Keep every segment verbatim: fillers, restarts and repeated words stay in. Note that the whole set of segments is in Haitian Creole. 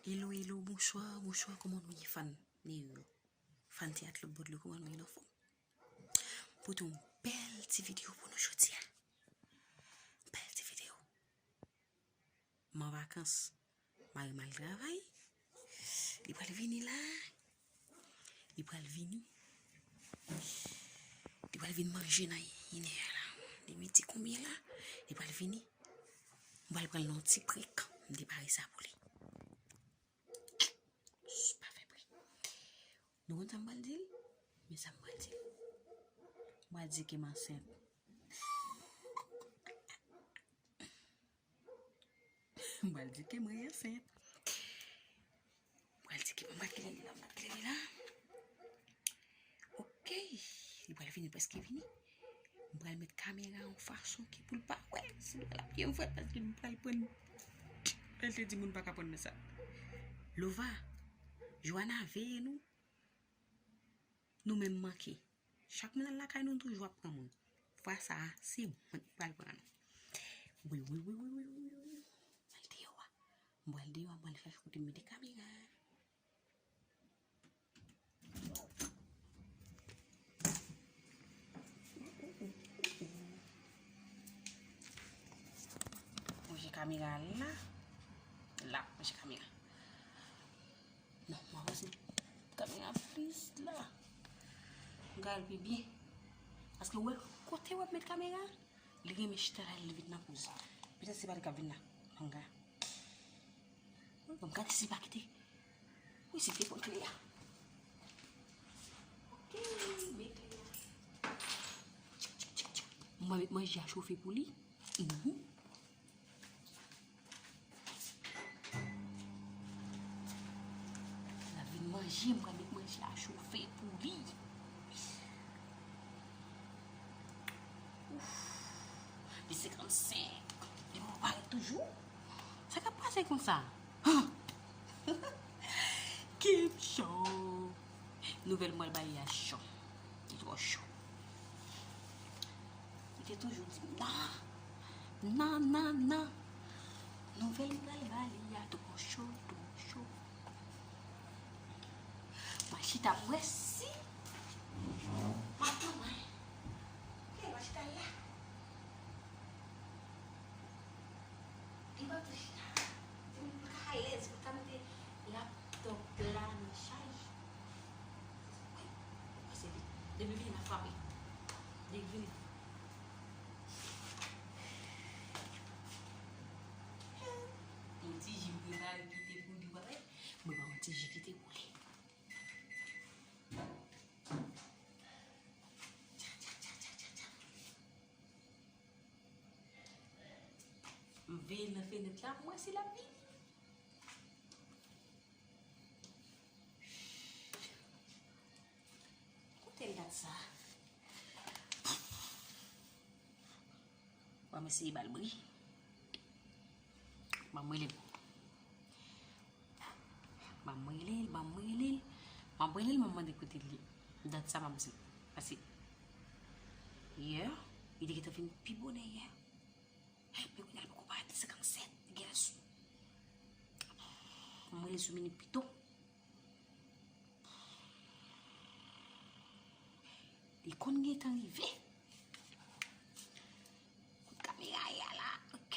Hello, hello, bonswa, bonswa, kòman nou ye, fan Neyou yo? Fan teyat lòt bò dlo, kòman nou ye, nou anfòm? Pote yon bèl ti videyo pou nou jodi a. Bèl ti videyo. M an vakans. Mari m al travay. Li pral vini la. Li pral vini. Li pral vin manje nan inè la. Li midi konbyen la? Li pral vini. M pral pran l nan yon ti prank. M te pare sa pou li. Ch, pa fè bri. Nou konn sa m pral di l? Men sa m pral di l. M pral di ke m ansent. M pral di ke mwen ansent. M pral di ke, m pral klere la, m pral klere la. Ok. Li pral vini, prèske vini. M pral met kamera yon fason ki pou l pa wè si l ap byen vre, paske m pral pran. Èl te di moun pa ka pran nan sa. Lova, Joana, veye nou. Nou menm manke. Chak moun al lakay nou toujou ap pran moun. Fwa sa a, se mwen ki pral pran nou. Wi, wi, wi, wi, wi, wi, wi. M al deyò a. M pral deyò a, m pral chache kote m mete kamera. Manje kamera la. La, manje kamera. Non, m avanse kamera plis la. M ka al pi byen. Paske wè kote w ap met kamera, li renmen chita la, li vin nan poz. Petèt se pa li k ap vin la. Manga. Bon, gade si pa kite. Wi, si te pran kle a. Ok, men kle a. Mwen met manje a chofe pou li. Mhm. L ap vin manje, m pral met manje a chofe pou li. Ouf. Li senkannsenk. Li pa parèt toujou. Sa k ap pase konsa? Kim Cho. Nouvèl m pral ba li a cho. Li twò cho. Li te toujou di m nan. Nan, nan, nan. Nouvèl m pral ba li a twò cho, twò cho. M a chita m wè si. M a tann mwen. Ke m a chita la. Li pa tou chita. Di m pa alèz pou ta mete laptòp la nan chaj. Wi, pase vit. Depi vini m a frape. Depi vini. Yon ti ji m prepare kite pou li, w a wè. Mwen ba yon ti ji kite pou li. Tcha, tcha, tcha, tcha, tcha, tcha. M veye nan fenèt la, m wè si l ap vini. Kote l dat sa? Ban m eseye ba l bri. Ban m rele l. Ban m rele l, ban m rele l. M ap rele l, m ap mande kote l ye. Dat sa m ap di. Pase yè, li te gentan vin pi bonè yè. Men kounye a l poko parèt, li senkannsenk, li gen asou. M rele sou minit pito. Li konn gentan rive. Kot kamera ye a la? Ok.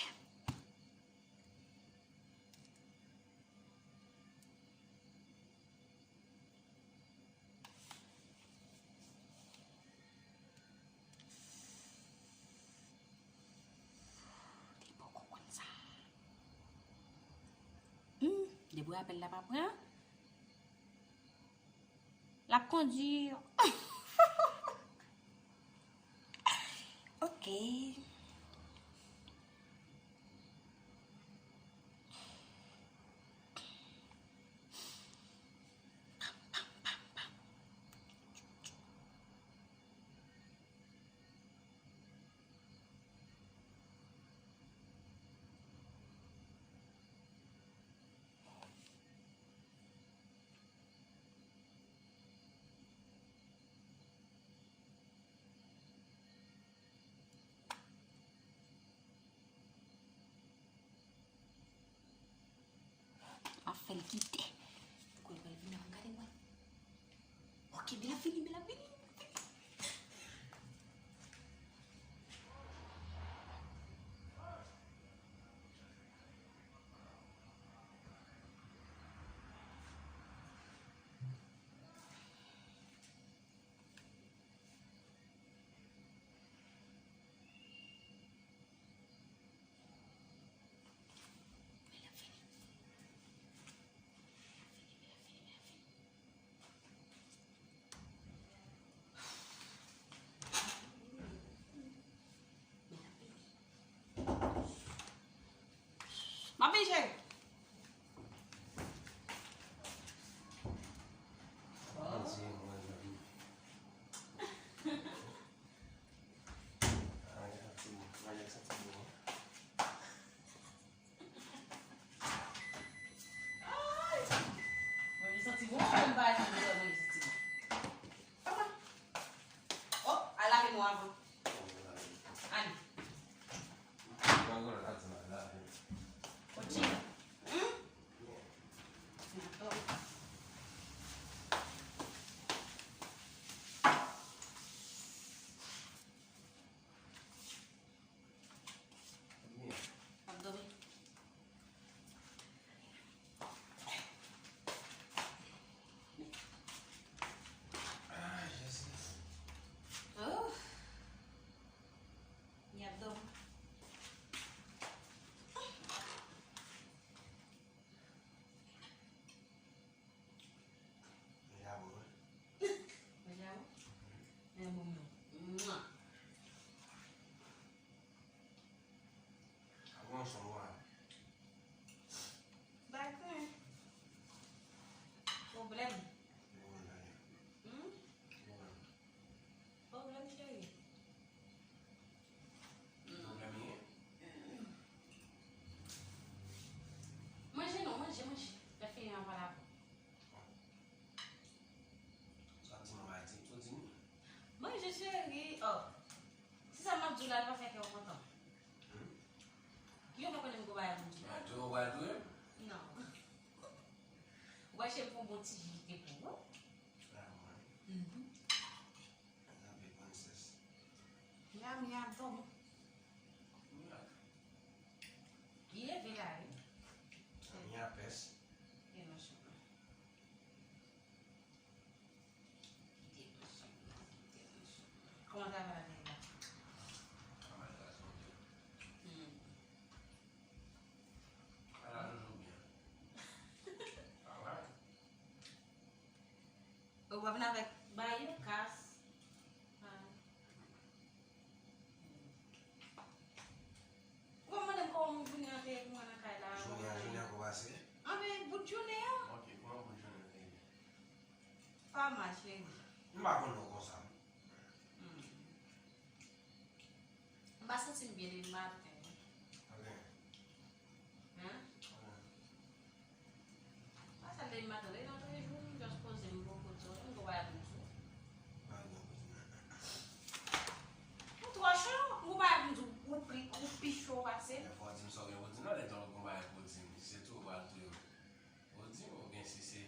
Li poko konn sa. Hmm, depi apèl la pa pran, l ap kondui. Ok. Kite. Kou l pral vini, an gade mwen. Ok, men l ap vini, men l ap vini. M ap vin, cheri. Ay! Mwen, m santi bon, mwen, m pa janm bezwen manje santi bon. Papa. Oh, al lave nou avan. Ann. Oji. Hmm? N ap dòmi. Ap dòmi. Ah, Jezi. Oh. Li ap dòmi. Manje a bon, wi. Manje a bon? Manje a bon, non. Mwa. Avanse, mwa. Bay kwen. Pwoblèm. Pwoblèm. Hmm? Pwoblèm. Pwoblèm, cheri. Pwoblèm ye? Manje non, manje, manje. Lè fini an pale avè w. Sa di manman Ayiti, tou di nou. Manje, cheri. Oh. Si sa m ap di w la, l pa fè kè w kontan. Hmm? Yo pa konnen m gon bagay pou m di w. Ah, tou w pral touye m? Non. Ou pa cheri, m fè yon bon ti jite pou ou. Ah, mwen. Mhm. Ann ape princess. Mia, Mia, dòmi. Mia. Li leve la, wi. Mia pès. Kite machin nan. Kite machin nan, kite machin nan. Kòman travay la te ye la? Travay la sanble. Hmm. Ala toujou byen. Travay. Ou pa vin avèk bay yo, kas. Ah. Ou pa mande m kòman m vini antre pou mwen nan kay la. Jounen an, jounen an ap pase. Anben, bout jounen an. Ok, kòman bout jounen an te ye? Pa mal, cheri. M pa konn nou konsa. Hmm. M pa santi m byen depi maten. Ok. Hein? Ok. Pa sa depi maten, depi antre jou, m just poze m bò kote w, m gon bagay pou m di w. Pa gen kote nan. Ou twò cho, m gon bagay pou m di w, ou pi, ou pi cho pase m. Lè fò w di m sa w gen pou di m nan, lè tan w gon bagay pou w di m, se tou w pral touye m. Ou di m, oubyen si se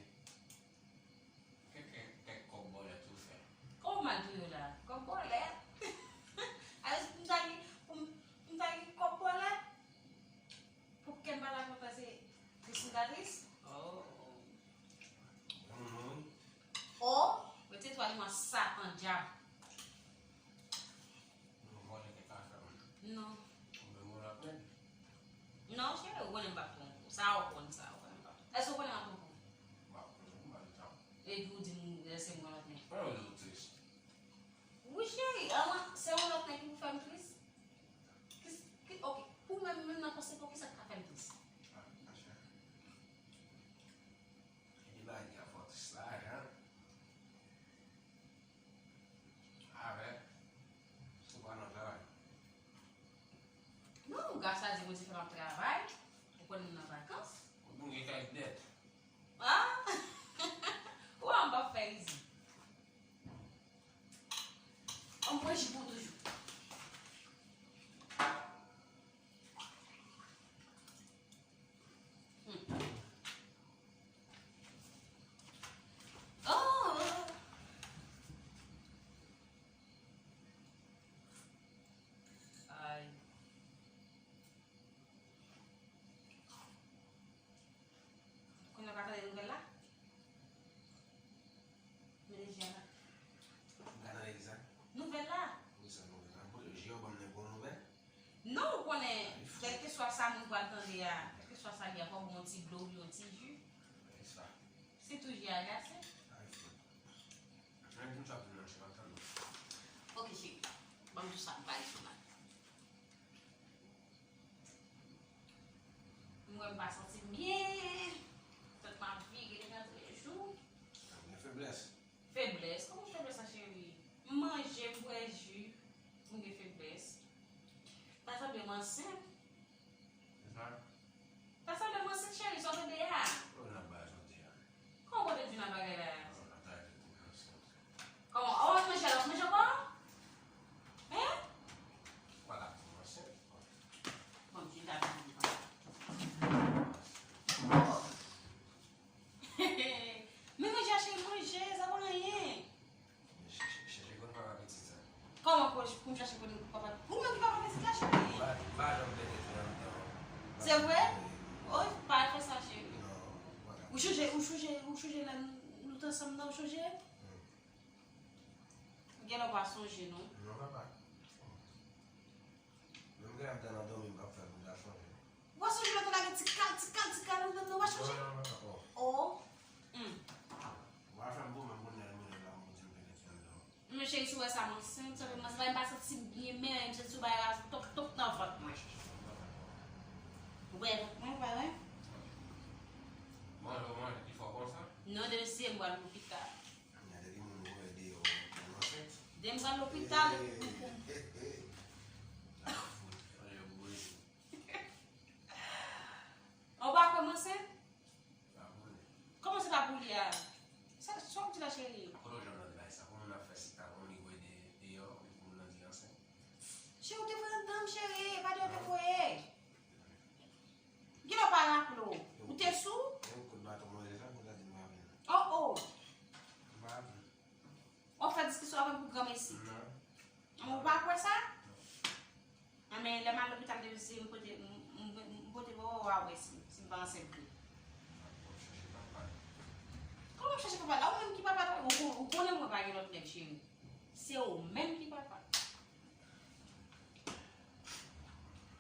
Kèk, kèk, kèk kòk bòlèt ou fè. Kòman m al touye w la? Kòk bòlèt? Alò, m ta gen, pou m, m ta gen kòk bòlèt? Pou kè m pa ta kontan se tris m ta tris? Oh. Oh, rete twa li mwen satan dyab. Yon vòlè te ka fè m. Non. Ou menm yon lòt nèg? Non, cheri, ou konnen m p ap twonpe w. Sa ou konn, sa ou konnen m p ap twonpe w. Èske ou konnen m ap twonpe w? M pa konnen, m pa di sa. Epi ou di m, èske m yon lòt nèg? Mwen, ou di w tris. Wi, cheri, a mwen, se yon lòt nèg ki pou fè m tris? Ki, ki, ok, pou mwen menm nan panse pou ki sa k ka fè m tris? Ah, ma chère. Li bay li a fò tris la, hein? Ti ji. Kisa? Se tou ji a glase? Ay, fout. Mwen di m sa pou manje, m ap tann ou. Ok, cheri. Ban m tou sa m pale sou la. Mwen, m pa santi m byen. Tèt m ap vire deja tou lè jou. Gen feblès. Feblès? Kòman feblès sa, cheri? M manje, m bwè ji, m gen feblès. Ta sanble m ansent. Sa? Ta sanble m ansent, cheri, sa w tande a? Kòman w ap bay jodi a? Kòman w te di nan bagay la? Kòman? Ou ap manje, ou ap manje ankò? Hein? Ou pa ka di m ansent. Bon, ki ta di m pa. Men manje, cheri, manje, sa pa anyen. Chèche, chèche konn papa pitit sa. Kòman pou, pou m chache konn papa? Ou menm ki papa pitit la, cheri? M pa, m pa janm penetre anndan. Se vre? Oh, pa fè sa, cheri. Non, m pa ka. Ou chonje, ou chonje, ou chonje lè nou, nou t ansanm nan, ou chonje? Hmm. Gen lè w pa sonje, non. Non, papa. Menm gen lè m ta nan dòmi, m p ap fè l pou m ta chonje. W a sonje lè w te lage ti kal, ti kal, ti kal anndan nan, w a chonje? Non, non, non, non. Oh. Hmm. W a fè m goumen kounye a, mwen la, m di m penetre anndan. Men cheri, si w wè sa, m ansent, sa fè m ansent, m pa santi m byen, men m santi w bay raz tòp, tòp nan vant mwen. Ou wè vant mwen, pa wè? Manje, manje pi fò konsa? Non, demen se m pral lopital. Gade ki moun ou wè deyò, moun ansent. Demen m pral lopital. Hey, hey, hey. Sa fout. Manje pou manje. Ou pa kwè m ansent? Pa pou li. Kòman se pa pou li a? Sa, sa w ap di la, cheri? Kote w jwenn nan bagay sa? Kòman moun ap fè sita, kòman li voye de, deyò, epi moun nan di ansent? Cheri, ou te voye anndan m, cheri, pa deyò w te voye. Gen lè w pa raple w. Ou te sou? Yon kout baton manje sa, pou ta di m pa vin. Oh, oh. M pa vin. W ap fè diskisyon avè m pou granmesi. Non. Ou pa kwè sa? Non. Anben, lè m al lopital demen se m pote, m, m, m pote pou w a wè si, si m pa ansent vre. Kòman w chache papa? Kòman w chache papa la? Ou menm ki papa la? Ou, ou, ou konnen mwen pa gen lòt nèg, cheri. Se ou menm ki papa.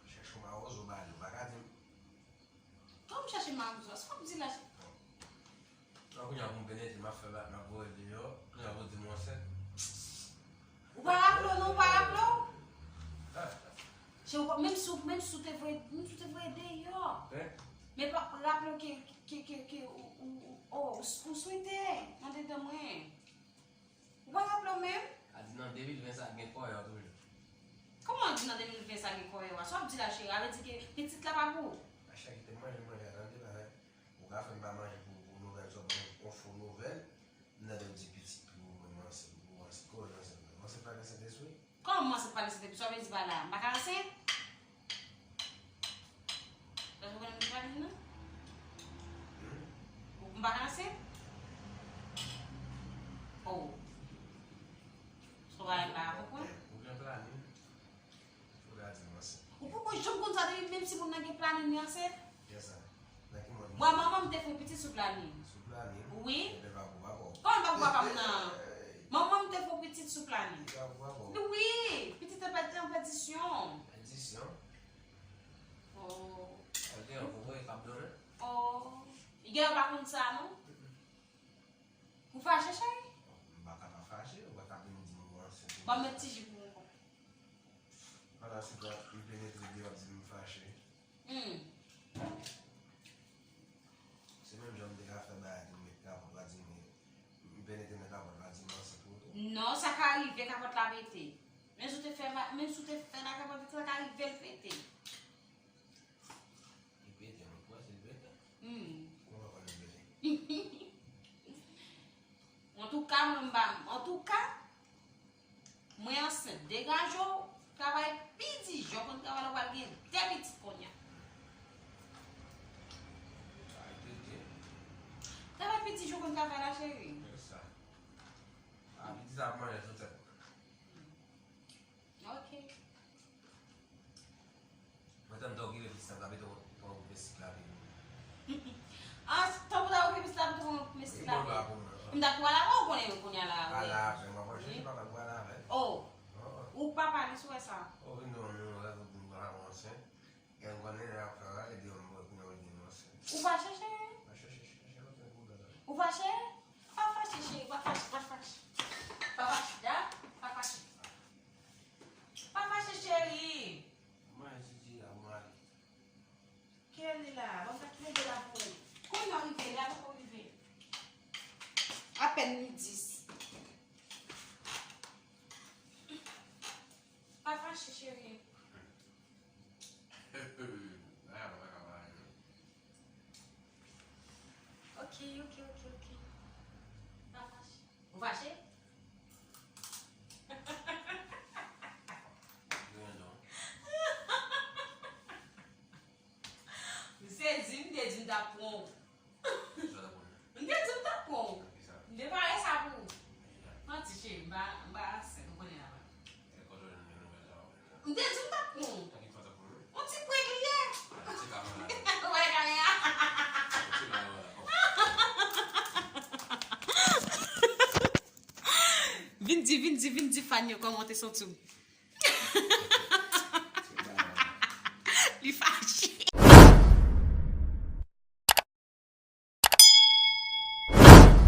Chèche yon mawozo ba li, ou pa ka di m. Kòman m chache mawozo a? Sa w ap di la, cheri? Nan kounye a pou m penetre, m ap fè ba, m ap voye deyò. Kounye a pou di m ansent. Ou pa raple w, non, ou pa raple w? Ah. Se ou pa, menm si, menm si w te voye, menm si w te voye deyò. Hein? Men pa, raple w ke, ke, ke, ke ou, ou, ou, oh, ou, ou swete andedan mwen. Ou pa raple w menm? A di nan de mil ven sa gen kòyè w toujou. Kòman di nan de mil ven sa gen kòyè w a? Sa w ap di la, cheri? A vle di ke pitit la pa pou ou? A chak te manje, manje a tande la, hein? Ou ka fè m pa manje pou, pou nouvèl sa w ban m, yon fo nouvèl. M tande w di pitit pou mwen, m ansent, pou mwen, se kòman ansent la? M ansent pa gen Sentespri? Kòman m ansent pa gen Sentespri? Sa w vle di pa la? M pa ka ansent? Sa w konprann m pa di non? Hmm? Ou, m pa ka ansent? Oh. Sa w pa konprann? Ou gen planin? Ou ka di m ansent. Ou poko janm konn sa depi menm si moun nan gen planin li ansent? Kiyès sa? Nan ki mond? Mwen, manman m te fè yon pitit sou planin. Sou planin? Wi. Ebyen pa pou papa w. Kòman pa pou papa m nan? Manman m te fè yon pitit sou planin. Li pa pou papa w. Wi, pitit an pèdi-, an pèdisyon. Pèdisyon? Oh. Al gen yon konprann e k ap donnen? Oh. Li gen yon pa konn sa non? Mm-mm. Ou fache, cheri? M pa ka pa fache, ou pa ka vin di m ou ansent. Ban m met ti ji pou ou. Palasit la, m penetre deyò, ap di m fache. Hmm. Se menm jan m te ka fè bagay tou, met kapòt la di m, m penetre nan kapòt la di m ansent tou. Non, sa ka rive kapòt la pete. Menm si w te fè ma-, menm si w te fè nan kapòt, sa ka rive l pete. Li pete, mwen panse li pete. Hmm. Kòman w konnen l pete? Antouka, mwen m pa, antouka, mwen ansent. Degaje w, travay pi di jan w konn travay la, w pral gen de pitit kounye a. Travay pi di jan w konn travay la, cheri. Kiyès sa? A, pitit sa ap manje sou tèt mwen. Ok. Mwen tann tan okipe pitit la, m t ap pito pran koupe sik la pi. Ah, tanpri ta okipe pitit la, pito pran koupe sik la pi. M t ap pral avè w, ou konnen kounye a la. Pale avè m, mwen pa chèche papa m pale avè l. Oh. Ou papa li sou wè sa. Oh, vin di mwen, mwen rèv pou m pran avè w ansent. E m konnen lè ap travay, li di mwen, mwen konnen mwen di m ansent. Ou pa chèche? Ou fache? Pa fache, cheri, pa fache, pa fache. Pa fache, da, pa fache. Pa fache, cheri. Mwen di di la, mwen. Kiyès li la? Ban m gade ki rive la pou ou. Kounye a rive, li a poko rive. Apèn li dis. Pa fache, cheri. Ah, pa ka pale. Ok, ok, ok, ok. Pa fache. Ou fache? Gen don. M sezi, m te di m t ap pran w. Sa w t ap pran? M te di m t ap pran w. Sa? M te pare sa pou ou. Manti, cheri, m pa, m pa ansent, ou konnen la. E kote w jwenn nouvèl sa w? M te di m t ap pran w. Sa ki fè w t ap pran w? On ti prank li ye. Ah, ti kamera. Ou wè kamera? Ti kamera la. Vin di, vin di, vin di fan yo kòman w te santi w. Li fache.